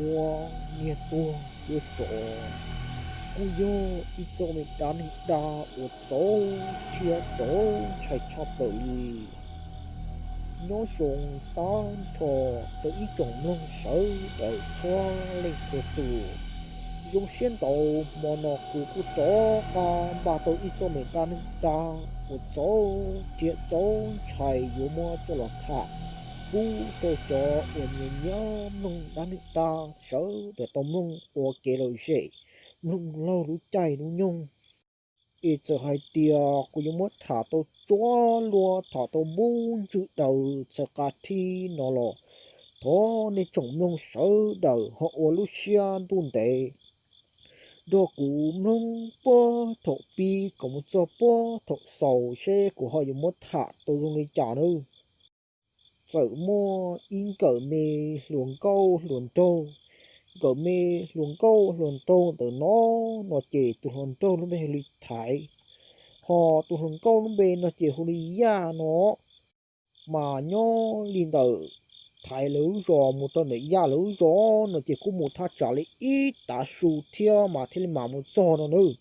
Ua niag tuag ua tsov, kuj yog ib txoj me dab neeg dab uas txaus rhiab txaus ntshai tshaj plaws li. Nyob zoo tag nrho rau ib tsoom mloog sawv daws txhua leej txhua tus. Zoo siab ntau, hmo no kuv kuj rov qab npaj tau ib txoj me dab neeg dab uas txaus rhiab txaus ntshai yuav muab coj los tham pub rau cov uas nyiam nyiam mloog dab neeg dab sawv daws tau mloog ua kev lom zem, mloog laug lub caij lub nyoog. Es txawm hais tias kuv yuav muab tham tau tsuav luag, tham tau npuj ntswg daws txhaws qas thib no los thov nej tsoom mloog sawv daws ho ua lub siab ntuj ntev nrog kuv mloog puag thaum pib kom mus txog puag thaum xaus seb kuv ho yuav muab tham tau zoo li cas nawb. Txawm muaj ib nkawm me hluas nkauj hluas nraug. Nkawm me hluas nkauj hluas nraug ntawm no, no ces tus hluas nraug lub npe hu li Thaiv, ho tus hluas nkauj lub npe no ces hu li Yaj no. Mas nyob li ntawm Thaiv lawv lub zos mus rau ntawm Yaj lawv lub zos no ces kuj mus thaj tsam li ib tav su thiab mas thiaj li mam mus txog no nawb.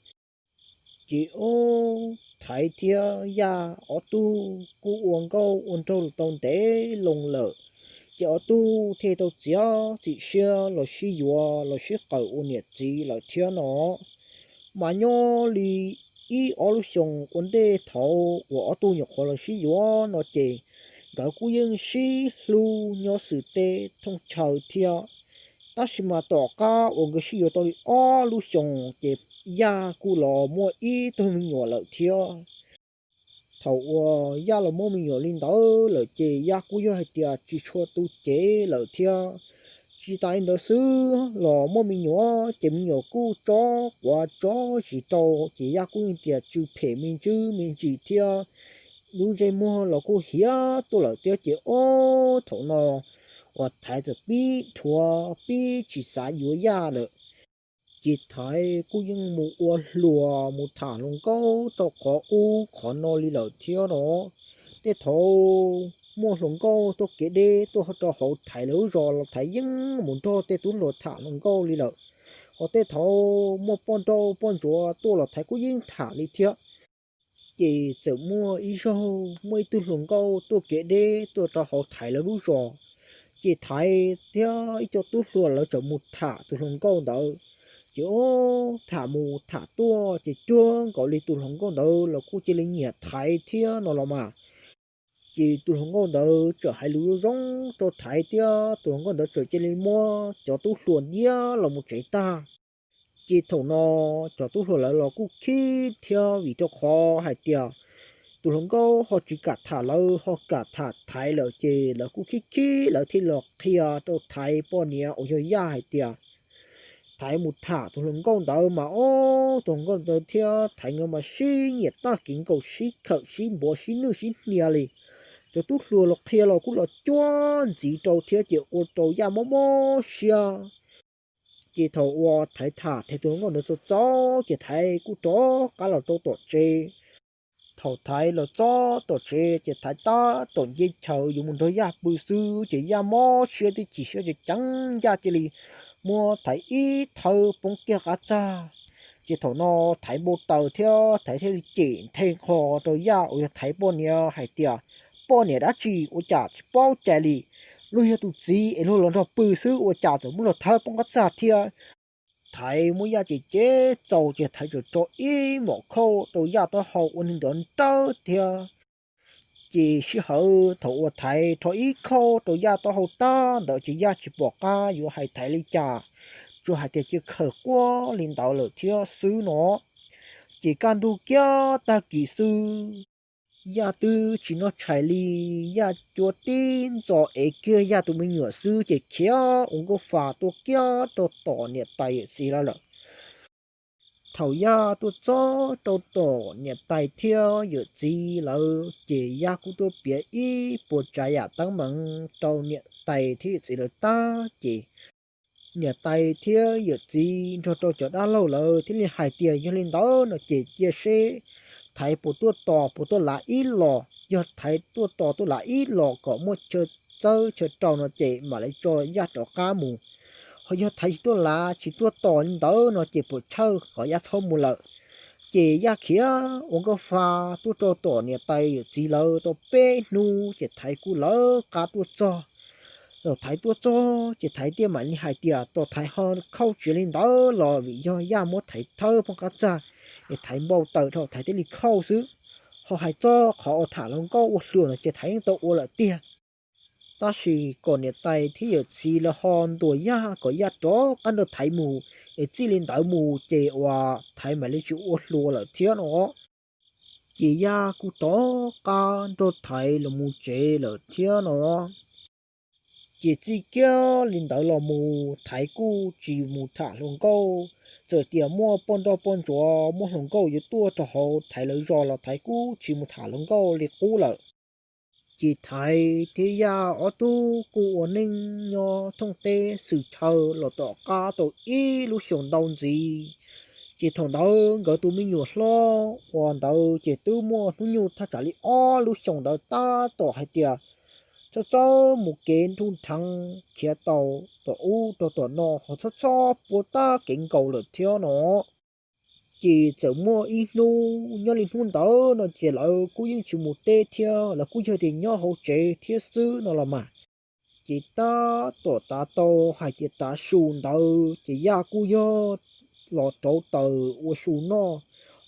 Ces ob, Thaiv thiab Yaj ob tug kuj ua nkauj ua nraug los tau ntev loo lawm, ces ob tug thiaj tau txiav txim siab los sib yuav los sib qawm ua niam txiv lawm thiab no. Mas nyob li ib ob lub xyoos ua ntej thaum uas ob tug nyuam qhuav los sib yuav no ces nkawd kuj yeej sib hlub nyob xws teb thooj chaw thiab. Tab sis mas tom qab uas nkawd sib yuav tau li ob lub xyoos ces Yaj kuj los muaj ib tug me nyuam lawm thiab. Thaum uas Yaj los muaj me nyuam li ntawd lawm ces Yaj kuj yog hais tias tsis tshua tu cev lawm thiab. Tsis tas li ntawd xwb los muaj me nyuam ces me nyuam kuj tsob quav tsob zis rau ces Yaj kuj yeej tias tsw phem me ntsis me ntsis thiab. Lub ntsej muag los kuj hiav tuaj lawm thiab ces ob thaum no uas Thaiv txawm pib dhuav pib tsis xav yuav Yaj lawm. Ces Thaiv kuj yeej mus ua hluas mus tham hluas nkauj rau qhov ub qhov no li lawm thiab no. Tej thaum muaj hluas nkauj tuaj kev deb tuaj rau hauv Thaiv lawv lub zos los Thaiv yeej mus nrog tej tub hluas tham hluas nkauj li lawm. Ho tej thaum muaj poj nrauj poj ntsuav tuaj los Thaiv kuj yeej tham li thiab. Ces txawm muaj ib zaug muaj ib tug hluas nkauj tuaj kev deb tuaj rau hauv Thaiv lawv lub zos, ces Thaiv thiab ib co tub hluas lawv txawm mus tham tus hluas nkauj ntawd. Ces ob, tham mus tham tuaj ces cuag nkaus li tus hluas nkauj ntawd los kuj cia li nyiam Thaiv thiab no los mas. Ces tus hluas nkauj ntawd txawm hais lus zoo zoo rau Thaiv thiab tus hluas nkauj ntawd txawm cia li muab cov tub hluas ntiab los mus tsev tag. Ces thaum no cov tub hluas lawv los kuj khib thiab vim rau qhov hais tias tus hluas nkauj ho tsis kam tham lawv ho kam tham Thaiv lawm ces lawv kuj khib khib lawv thiaj los qhia rau Thaiv poj niam uas yog Yaj hais tias Thaiv mus tham tus hluas nkauj ntawd mas ob, tus hluas nkauj ntawd thiab Thaiv nkawd mas sib nyiam tag kev nkaus sib khawm sib npuav sib nwj sib hnia li. Cov tub hluas los qhia los kuj los cuab ntxiv rau thiab ces ua rau Yaj mob mob siab. Ces thaum uas Thaiv tham Thaiv tus hluas nkauj ntawd txog txaus ces Thaiv kuj rov qab los rau tom tsev. Thaum Thaiv los txog tom tsev ces Thaiv tab tom nce chaw yuav mus nrog Yaj pw xwb ces Yaj mob siab thiab chim siab ces ceev Yaj cia li muab Thaiv ib thawb poob kiag qab txag. Ces thaum no Thaiv npau taws thiab Thaiv thiaj li cem nthe nqho rau Yaj uas yog Thaiv poj niam hais tias, poj niam dab tsi ua cas tsis paub cai li, luag yog tus txiv es luag los nrog pw xwb ua cas txawm muab luag thawb poob qab txag thiab. Thaiv muab Yaj cem cem txaus ces Thaiv txawm tso ib mom khauj rau Yaj taub hau ua neeg nrov nrawb thiab. Ces sij hawm thaum uas Thaiv rho ib khauj rau Yaj taub hau tag ntawd ces Yaj tsis pom qab yuav hais Thaiv li cas, tsuas hais tias cia khaws quaj li ntawd lawm thiab xwb no. Ces kaj ntug kiag tag kis xwb, Yaj twb tsis noj tshais li, Yaj cuab tib ntxo ev kiag Yaj tus me nyuam xwb ces khiav ua nkauj fa tuaj kiag rau tom niam tais yawm txiv lawv lawm. Thaum Yaj tuaj txog rau tom niam tais thiab yawm txiv lawv ces Yaj kuj tuaj piav ib puas tsav yam teeb meem rau niam tais thiab yawm txiv lawv tag ces niam tais thiab yawm txiv nrog rau cov dab laug lawv thiaj li hais tias yog li ntawd no ces cia seb Thaiv puas tuaj tos puas tuaj lav ib los, yog Thaiv tuaj tos tuaj lav ib los kom muaj chaw txawb chaw rau no ces mam li tso Yaj rov qab mus. Ho yog Thaiv tsis tuaj lav tsis tuaj tos li ntawd no ces puas chawj kom Yaj txhob mus lawm. Ces Yaj khiav ua nkauj fa tuaj rau tom niam tais yawm txiv lawv tau peb hnub ces Thaiv kuj lawv qab tuaj txog. Thaum Thaiv tuaj txog ces Thaiv thiaj mam li hais tias tos Thaiv ho khauj tsiav li ntawd los vim yog Yaj muab Thaiv thawb poob qab txaj, es Thaiv npau taws dhau Thaiv thiaj li khauj xwb. Ho hais txog qhov uas tham hluas nkauj ua hluas no ces Thaiv yeej tau ua lawm tiag. Tab sis kom niam tais thiab yawm txiv lawv ho ntuas Yaj kom Yaj rov qab nrog Thaiv mus, es txij li ntawd mus ces uas Thaiv mam li tsis ua hluas lawm thiab no. Ces Yaj kuj rov qab nrog Thaiv los mus tsev lawm thiab no. Ces txij kiag li ntawd los mus Thaiv kuj tsis mus tham hluas nkauj, txawm tias muaj poj nroj poj ntsuav muaj hluas nkauj yuav tuaj rau hauv Thaiv lawv zos los Thaiv kuj tsis mus tham hluas nkauj li qub lawm. Ces Thaiv thiab Yaj ob tug kuj ua neej nyob thooj teb xwm chaw los tom qab tau ib lub xyoos ntau ntxiv. Ces thaum ntawd nkawd tus me nyuam hlob uas ntawd ces twb muaj hnub nyoog thaj tsam li ob lub xyoos ntawd tab tom hais tias txhob txawb mus kev nruj nrheev khiav tau tom ub rau tom no ho txhob txhob puab tab kev nkaus lawm thiab no. Ces txawm muaj ib hnub nyob li hnub ntawd no ces lawv kuj yeej tsis mus teb thiab, lawv kuj yog tias nyob hauv tsev thiab xwb no los mas. Ces tab tom tav tau hais tias tav su ntawd ces Yaj kuj yog los rauv taws ua su noj,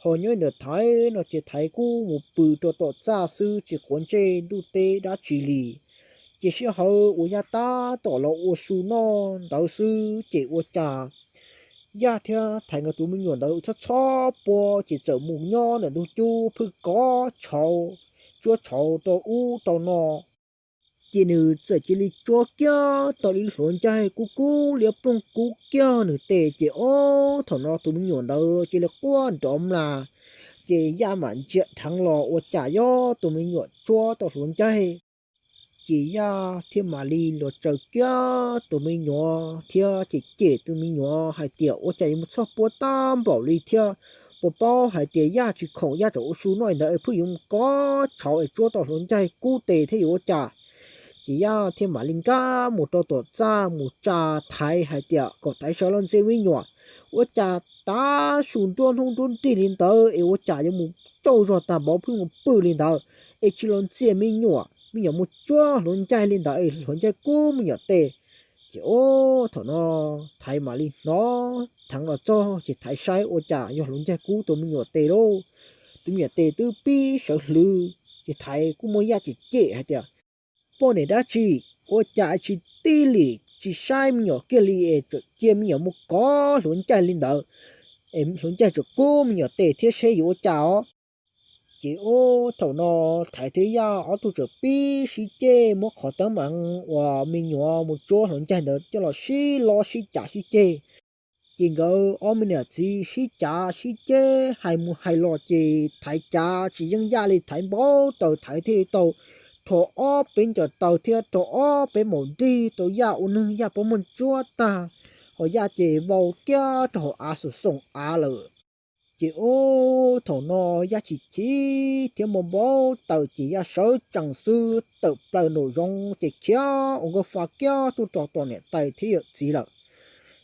ho nyob ntawm Thaiv no ces Thaiv kuj mus pw rau tom txaj xwb tsis quav ntsej ntuj teb dab tsi li. Ces sij hawm uas Yaj tab tom los ua su noj ntawd xwb ces ua cas Yaj thiab Thaiv nkawd tus me nyuam ntawd txhob txhob puab ces txawm mus nyob ntawm ntug cub phwj kov tshauv, tsuab tshauv rau ub rau no. Ces nws txawm cia li tsuab kiag tau li hluav ncaig kub kub liab ploog kub kiag nws tes ces ob thaum no tus me nyuam ntawd cia li quaj nrov mlas. Ces Yaj mam ntsia dheev los ua cas yog tus me nyuam tsuab tau hluav ncaig. Ces Yaj thiaj mam li los tsaws kiag tus me nyuam thiab ces cem tus me nyuam hais tias ua cas yuav mus txhob puab tab npaum li thiab, puas paub hais tias Yaj tsis khoom Yaj tseem ua su noj ntawd es pheej yuav mus kov tshauv es tsuab tau hluav ncaig kub tes thiab yuav ua cas. Ces Yaj thiaj mam li nkag mus rau tom txaj mus tsa Thaiv hais tias kom Thaiv sawv los ntxias me nyuam, ua cas tav su nruab hnub nruab nrig li ntawd es ua cas yuav mus tsaug zog tag npaum pheej mus pw li ntawd, es tsis los ntxias me nyuam, me nyuam mus tsuab hluav ncaig li ntawd es hluav ncaig kub me nyuam tes. Ces ob thaum no Thaiv mam li hnov dheev los txog ces Thaiv saib ua cas yog hluav ncaig kub tus me nyuam tes lauj. Tus me nyuam tes twb pib sawv hlwv, ces Thaiv kuj muab Yaj cem cem hais tias poj niam dab tsi, ua cas tsis tib li tsis saib me nyuam kiag li es tseem cia me nyuam mus kov hluav ncaig li ntawd, es hluav ncaig tseem kub me nyuam tes thiab seb yuav ua cas os. Ces ob thaum no Thaiv thiab Yaj ob tug tseem pib sib ceg muab qhov teeb meem uas me nyuam mus tsuab hluav ncaig ntawd coj los sib lob sib cav sib ceg. Ces nkawd ob me niam txiv sib cav sib ceg hais mus hais los ces Thaiv cav tsis yeej Yaj li, Thaiv npau taws Thaiv thiaj tau rho ob peb ncaws taw thiab rho ob peb maum nrig rau Yaj ua neeg Yaj pob muag tsuab tag, ho Yaj ces vau kiag rau hauv av xoom xoom av lawm. Ces ob thaum no Yaj chim chim thiab npau npau taws ces Yaj sawv tsees xwb tawm plaws nraum zoov ces khiav ua nkauj fa kiag tuaj rau tom niam tais thiab yawm txiv lawm.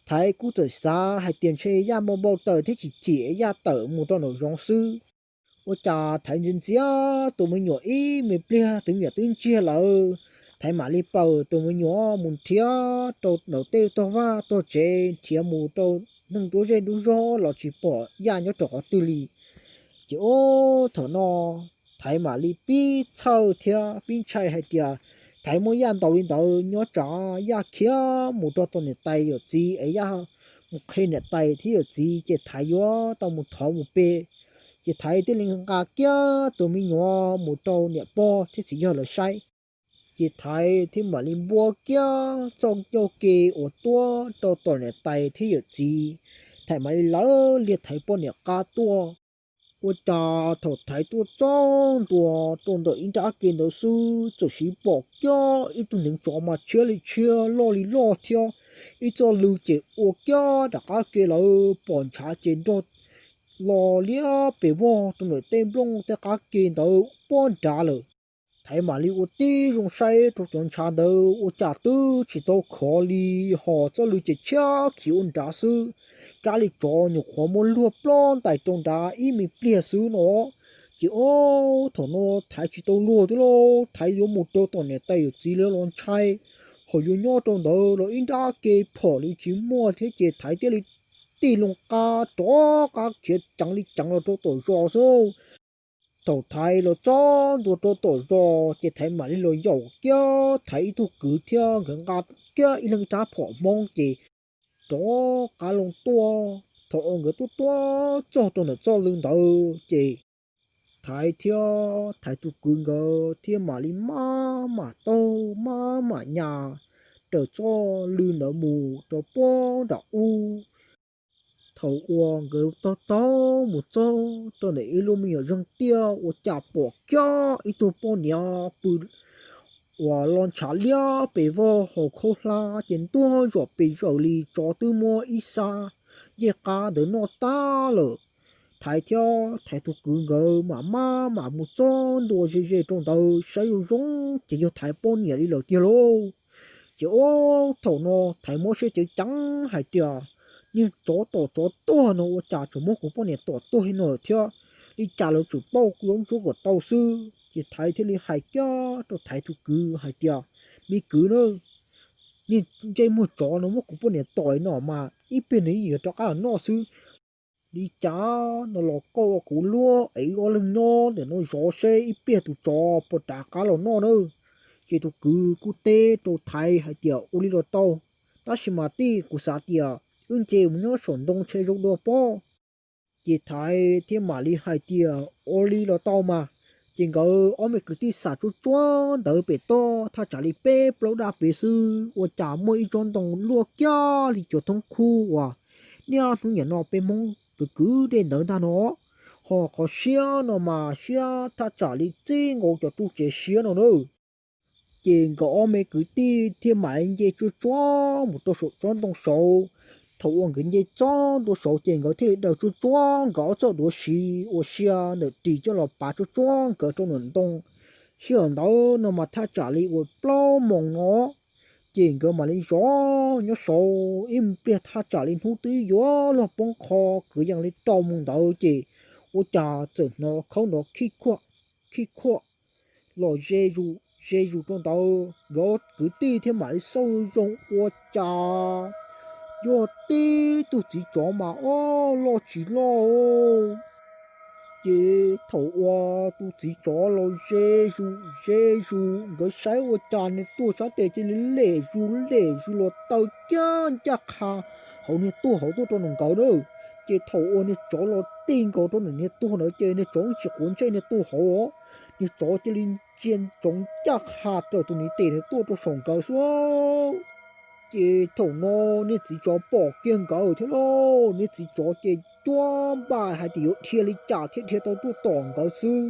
Thaiv kuj txawm xav hais tias ntshe Yaj npau npau taws thiab chim chim Yaj tawm mus rau nraum zoov xwb. Ua cas Thaiv ntxias ntxias tus me nyuam ib me pliag tus me nyuam twb ntsiag lawm. Thaiv mam li plaws tus me nyuam mus nrhiav rau ntawm tej tog vaj tog tsev, nrhiav mus rau neeg nruab zej nruab zog los tsis pom Yaj nyob rau qhov twg li. Ces ob thaum no Thaiv mam li pib txhawj thiab pib ntshai hais tias Thaiv muab Yaj ntaus li ntawd nyob tsam Yaj khiav mus rau tom niam tais yawm txiv es Yaj mus qhia niam tais thiab yawm txiv ces Thaiv yuav tau mus thov mus pe. Ces Thaiv thiaj li nqa kiag tus me nyuam mus rau niam pog thiab txiv yawg lawv saib. Ces Thaiv thiaj mam li npuab kiag txoj ncauj ke uas tuaj rau tom niam tais thiab yawm txiv. Thaiv mam li lawv liag Thaiv poj niam qab tuaj. Ua cas thaum Thaiv tuaj txog ntua rau ntawm ib nrab ke ntawd xwb txawm siv pom kiag ib tug neev tsov mas tshiab li tshiab loj li loj thiab ib txoj lw ces ua kiag rov qab ke lawm, pom ntshav ces nrog los liab pes vog rau ntawm tej nplooj tej qab ke ntawd puag nrad lawm. Thaiv mam li ua tib zoo saib rau cov ntshav ntawd ua cas twb tsis tau khov li, ho txoj lw ces tshiab khiv ua nrad xwb. Kab li tsov nyuam qhuav muab luag plob ntais rau nrad ib me pliag xwb no. Ces ob thaum no Thaiv tsis tau luag thiab lauj, Thaiv yuav mus rau tom niam tais yawm txiv li los ntshai, ho yuav nyob rau ntawd los ib nrab kev phom li tsis muaj thiab ces Thaiv thiaj li tig loo qab rov qab khiav ceev li ceev los rau tom zos xwb. Thaum Thaiv los txog ntua rau tom zos ces Thaiv mam li los yaum kiag Thaiv ib tug kwv thiab nkawd nqa kiag ib leeg rab phom Hmoob ces rov qab loo tuaj. Thaum uas nkawd tuaj tuaj txog rau ntawm txoj lw ntawd ces Thaiv thiab Thaiv tus kwv nkawd thiaj mam li maj mam taug maj mam nyas raws txoj lw ntawd mus rau puag nram ub. Thaum uas nkawd taug taug mus txog rau ntawm ib lub me nyuam zeeg tiaj ua cas pom kiag ib tug poj niam pw uas los ntshav liab pes vog hos khaub hlab ces ntuag zom pes zaws li, tsov twb muab ib sab ncej qab ntawd noj tag lawm. Thaiv thiab Thaiv tus kwv nkawd mam maj mam mus txog ntua ze ze rau ntawd saib zoo zoo ces yog Thaiv poj niam li lawm tiag lauj. Ces ob thaum no Thaiv muab siab ceev ceev hais tias niag tsov tom tsov tuag no ua cas tseem muab kuv poj niam tom tuag li no lawm thiab, li cas lawv tseem pauj kuv zaub ntsuab kom tau xwb. Ces Thaiv thiaj li hais kiag rau Thaiv tus kwv hais tias, me kwv na, niag ntsej muag tsov no muab kuv poj niam tom no mas ib pliag nws yeej yuav rov qab los noj xwb. Li cas no los koj ua kuv luag es wb ob leeg nyob ntawm no zov seb ib pliag tus tsov puas rov qab los noj na. Ces tus kwv kuj teb rau Thaiv hais tias ua li los tau, tab sis mas tij kuv xav tias wb nce mus nyob saum ntoo ntshe zoo dua pob. Ces Thaiv thiaj mam li hais tias ua li los tau mas. Ces nkawd ob me kwv tij xam tsuag tsuag ntawd pem toj thaj tsam li peb plaub daj pes xwb ua cas muaj ib tsob ntoo luaj kiag li cov thoob khub uas niaj hnub nim no peb Hmoob kwv kwv dej ntawd ntag no. Ho qhov siab no mas siab thaj tsam li txij nkaus cov ru tsev siab no na. Ces nkawd ob me kwv tij thiaj mam li nce tsuag tsuag mus rau saum tsob ntoo saud. Thaum uas nkawd nce txog ntua saud ces nkawd thiaj li daws tsuag tsuag nkawd ob txoj duav siv uas sia ntawm ris coj los pav tsuag tsuag nkawd rau ntawm ntoo. Sij hawm ntawd no mas thaj tsam li uas plaub moos no, ces nkawd mam li zov nyob saud ib pliag thaj tsam li hnub twb yuav luag poob qho kwv yees li rau mus ntawd ces ua cas txawm hnov khawb nrov khij khuaj los ze zus ze zus rau ntawd. Nkawd kwv tij thiaj mam li xauj zoo ua cas yog tib tug txiv tsov mas ob loj tsis loj. Ces thaum uas tus txiv tsov los ze zus ze zus nkawd saib ua cas niag tuag sab tes cia li lem zus lem zus los taw kiag ncaj qha hauv niag tuag hauv tuaj rau nram nkawd na. Ces thaum uas niag tsov los ti nkaus rau nram niag tuag ntawd ces niag tsov tsis quav ntsej niag tuag hauv, niag tsov cia li ntsia ntsoov ncaj qha raws tus niag tes ntawd tuaj rau saum nkawd xwb. Ces thaum no niag txiv tsov pom kiag nkawd thiab lauj, niag txiv tsov ces cuab npaj hais tias yuav dhia li cas thiaj dhia tau tuaj tom nkawd xwb.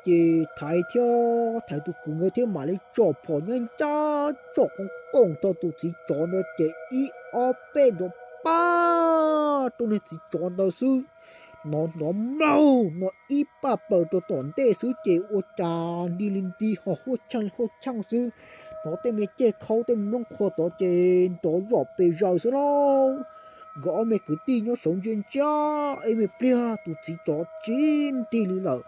Ces Thaiv thiab Thaiv tus kwv nkawd thiaj mam li tsom phom nyab ncaj tsom qooj qooj rau tus txiv tsov ntawd ces ib ob peb nrov pab rau niag txiv tsov ntawd xwb. Hnov nrov mlaug no ib paj paws rau tom ntej xwb ces ua cas nti li nti ho huaj cheej huaj cheej xwb. Hnov tej me ceg khaub tej me nplooj qhuav tod ces nrov zom pes zaws xwb lauj. Nkawd ob me kwv tij nyob saud ntsia ntsia ib me pliag tus txiv tsov tsis nti li lawm.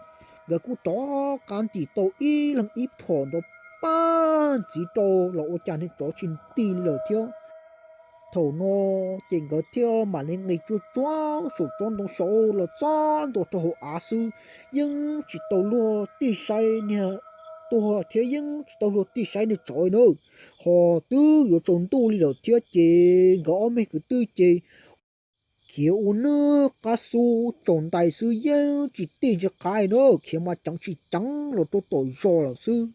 Nkawd kuj rov qab ntim tau ib leeg ib phom nrov pab ntxiv rau los ua cas niag tsov tsis nti li lawm thiab. Thaum no ces nkawd thiaj mam li nqis tsuag tsuag saum tsob ntoo saud los txog ntua rau hauv av xwb, yeej tsis tau luag tij saib niag tuag thiab yeej tsis tau luag tij saib niag tsov na. Ho twb yuav tsaus ntuj li lawm thiab ces nkawd ob me kwv tij ces khiav ua nws qab xub tsaus ntais xwb yeej tsis tij ntsis qab na, khiav mas ceev tsis ceev los rau tom zos lawm xwb.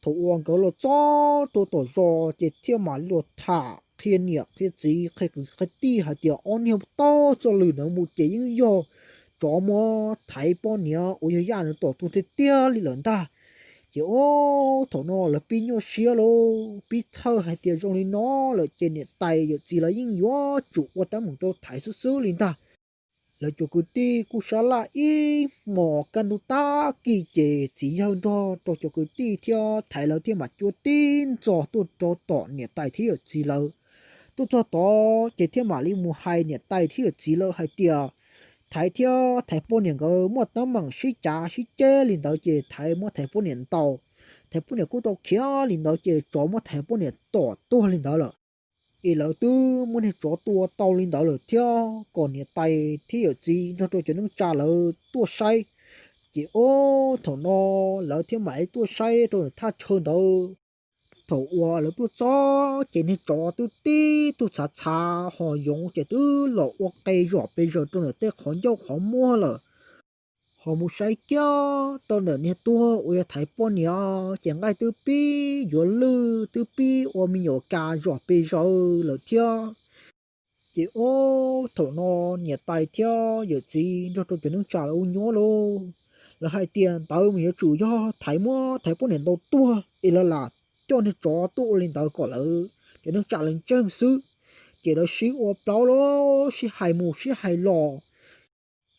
Thaum uas nkawd los txog rau tom zos ces thiaj mam li los tham qhia niam qhia txiv qhia kwv qhia tij hais tias ob niag taug txoj lwm ntawd mus ces yeej yog tsov muab Thaiv poj niam uas yog Yaj nws tom tuag tiag tiag li lawm ntag. Ces ob thaum no lawv pib nyuaj siab lauj, pib txhawj hais tias zoo li no lawm ces niam tais yawm txiv lawv yeej yuav tsum ua teeb meem rau Thaiv xwb xwb li ntag. Lawv cov kwv tij kuj sab laj ib hmos kaj ntug tag kis ces txiv yawg nrog rau cov kwv tij thiab Thaiv lawv thiaj mam cuab tib ntxov tuaj rau tom niam tais thiab yawm txiv lawv. Tuaj txog tod ces thiaj mam li mus hais niam tais thiab yawm txiv lawv hais tias Thaiv thiab Thaiv poj niam nkawd muaj teeb meem sib cav sib ceg li ntawd ces Thaiv muab Thaiv poj niam ntaus. Thaiv poj niam kuj tau khiav li ntawd ces tsov muab Thaiv poj niam tom tuag li ntawd lawm. Es lawv twb muab niag tsov tua tau li ntawd lawm thiab kom niam tais thiab yawm txiv nrog rau cov neej tsa lawv tuaj saib. Ces ob thaum no lawv thiaj mam li tuaj saib rau thaj chaw ntawd. Thaum uas lawv tuaj txog ces niag tsov twb tib tug txhav txhav ho yoov ces twb los ua qe zom pes zaws rau ntawm tej qhov ncauj qhov muag lawm. Ho mus saib kiag rau ntawm niag tuag uas yog Thaiv poj niam ces nqaij twb pib yuav lwj twb pib ua me nyuam kas zom pes zaws lawm thiab. Ces ob thaum no niam tais thiab yawm txiv nrog rau cov neej tsa lawv ua nyuab lauj, lawv hais tias ntawd mas yuav tsum yog Thaiv muab Thaiv poj niam ntaus tuag es lawv lam coj niag tsov tuaj ua li ntawd kom lawv cov neej tsa lawv ntseeg xwb. Ces lawv sib ua plaub los sib hais mus sib hais los,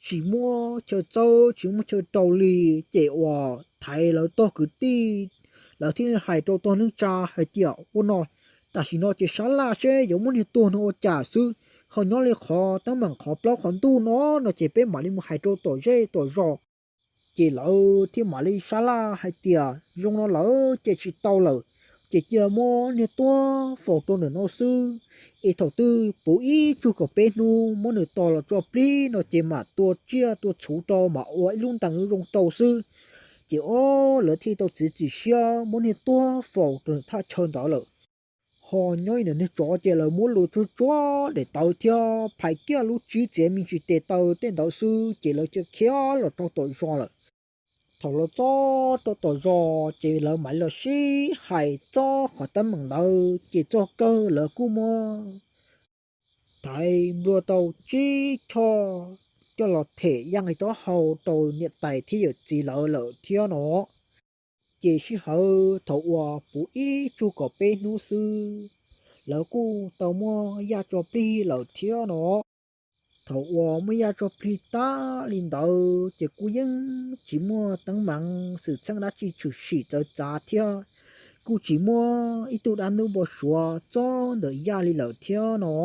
tsis muaj chaw txawb tsis muaj chaw rau li. Ces uas Thaiv lawv tog kwv tij lawv thiaj li hais rau tog neej tsa hais tias ua no, tam sim no ces sab laj seb yuav muab niag tuag no ua cas xwb, ho nyob li qhov teeb meem qhov plaub qhov ntuj no no ces peb mam li mus hais rau tom zej tom zos. Ces lawv thiaj mam li sab laj hais tias zoo no lawm ces tsis tau lawm, ces cia muab niag tuag faus rau ntawm no xwb. Es thaum twg puv ib tsug kaum peb hnub muab nws tos los tso plig no ces mam tua tsiaj tua txhuv rau mam ua ib lub ntees zoo rau xwb. Ces ob lawv thiaj tau txiav txim siab muab niag tuag faus rau thaj chaw ntawd lawm. Ho nyob ntawm niag tsov ces lawv muab lus tsuag tsuag daim tawv thiab phais kiag lub tsib txiav me ntsis tes taw tej ntawd xwb ces lawv cia khiav los rau tom zos lawm. Thaum los txog rau tom zos ces lawv mam li los sib hais txog qhov teeb meem ntawd ces txog kawg lawv kuj muab Thaiv nplua tau tsib choj coj los them yaj nqi taub hau rau niam tais thiab yawm txiv lawv lawm thiab no. Ces sij hawm thaum uas puv ib tsug kaum peb hnub xwb, lawv kuj tau muab yaj tso plig lawm thiab no. Thaum uas muab yaj tso plig tag li ntawd ces kuj yeej tsis muaj teeb meem xwm txheej dab tsi tshwm sim txawv txav thiab, kuj tsis muaj ib tug dab ntub npau suav txob ntawm yaj li lawm thiab no.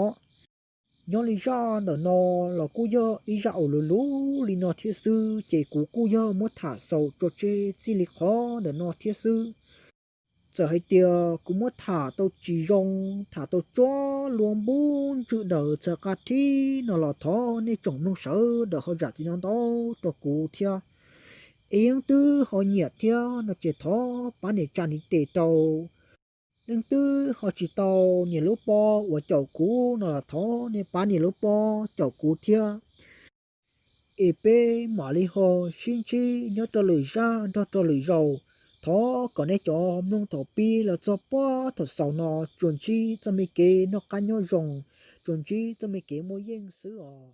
Nyob li zaj ntawm no los kuj yog ib zaj uas luv luv li no thiab xwb ces kuv kuj yog muab tham xaus tso tseg txij li qhov ntawm no thiab xwb. Txawm hais tias kuv muab tham tau tsis zoo, tham tau tsuab luag npub ntswg daws txhaws qab thib no los thov nej tsoom mloog sawv daws ho zam txim no ntau rau kuv thiab. Es leej twg ho nyiam thiab no ces thov pab nias tsa nias tes rau. Leej twg ho tsis tau nias lub pob uas caum kuv no los thov nej pab nias lub pob caum kuv thiab. Es peb mam li ho sib ntsib nyob rau lwm zaj nrog rau lwm zaus. Thov kom nej cov mloog thaum pib los txog puag thaum xaus no tsuas ntsib txoj me kev noj qab nyob zoo, tsuas ntsib txoj me kev muaj yeej xwb os.